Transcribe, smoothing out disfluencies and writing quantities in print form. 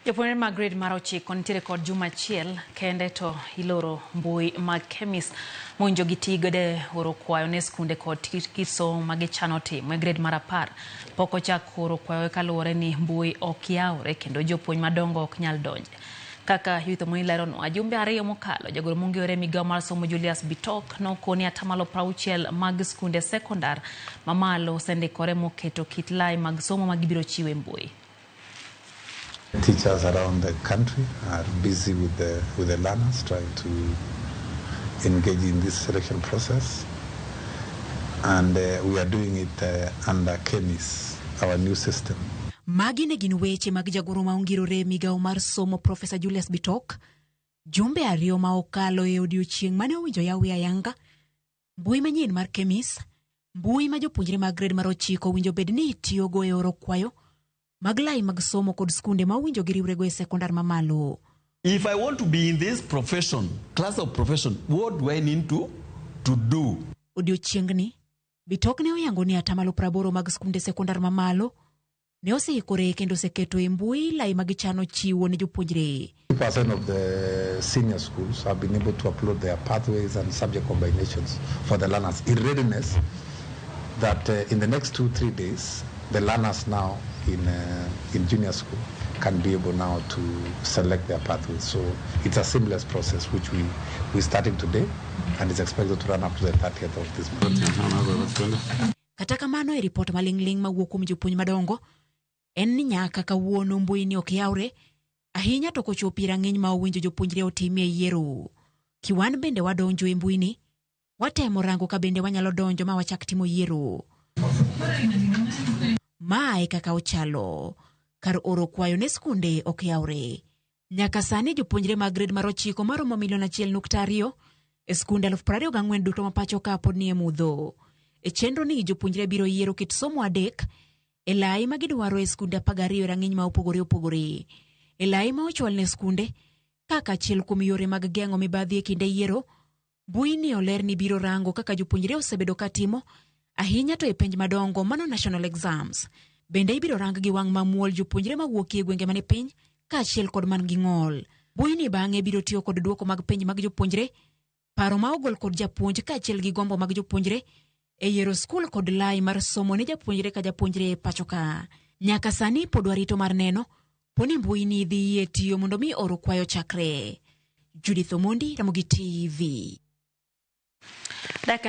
Jopuonjre mag grade mar 9 nitiere kod juma achiel kende to iloro mbui mag KEMIS mowinjo giti godo e oro kwayo ne skunde kod kit somo ma gichano timo e grade mar 10. Pok ochak oro kwayo kaluwore ni mbui ok yawre kendo jopuonj madongo ok nyal donje. Kaka Youth Omoni leronwa, jumbe 2 mokalo, jagoro mong'ere e migawo mar somo Julius Bitok nokoni atamalo 60 mag skunde sekondar mamalo osendikore moketo kit lai mag somo ma gibiro chiwo e mbui. Teachers around the country are busy with the learners, trying to engage in this selection process. And we are doing it under KEMIS, our new system. Magi ne gin weche mag jagoro ma ongirore e migawo mar somo Profesa Julius Bitok jumbe 2 ma okalo e odiochieng' mane owinjo yawi ayanga mbui manyien mar KEMIS, mbui ma jopuonjre mag grade mar 9 owinjo bed ni itiyogo e oro kwayo mag lai mag somo kod skunde ma owinjo giriwrego e sekondar mamalo. If I want to be in this profession, class of profession, what do I need to do? Odiochiengni, Bitok ne oyango ni atamalo 80 mag skunde sekondar mamalo ne oseikore kendo oseketo e mbui lai ma gichano chiwo ne jopuonjre. 50% of the senior schools have been able to upload their pathways and subject combinations for the learners in readiness that in the next 2, 3 days, the learners now in junior school can be able now to select their pathways. So it's a seamless process which we're starting today and it's expected to run up to the 30th of this month. Kata kamano, e ripot maling'ling' mawuok kuom jopuonj madongo en ni nyaka kawuono mbui ni ok yawre ahinya to kochopi rang'iny ma owinjo jopuonjre otimie yiero. Kiwan bende wadonjo e mbui ni, watemo rango ka bende wanyalo donjo ma wachak timo yiero. Mae kaka ochalo. Kar oro kwayo ne skunde ok yawre. Nyaka sani jopuonjre mag grade mar 9 maromo milion 1.2 e skunde 24,000 duto ma pacho ka pod nie mudho. E chenro ni jopuonjre biro yiero kit somo adek e lai ma gidwaro e skunde 12 e rang'iny ma opogore opogore. E lai ma ochwal ne skunde kaka achiel kuom yore mag geng'o mibadhi e kinde yiero, mbui ni oler ni biro rango kaka jopuonjre osebedo ka timo ahinya to e penj madongo mano national exams. Bende ibiro rang gi wang' mamuol jopuonjre mawuok e gwenge mane piny kaachiel kod man gi ng'ol. Mbui ni bang'e biro tiyo kod duoko mag penj mag jopuonjre, paro ma ogol kod japuonj kaachiel gi gombo mag jopuonjre e yiero skul kod lai mar somo ne japuonjre ka japuonjre e pacho ka. Nyaka sani pod warito mar neno poni mbui ni dhi yie tiyo mondo mi oro kwayo chakre. Judith Omondi, Ramogi TV. Dakika.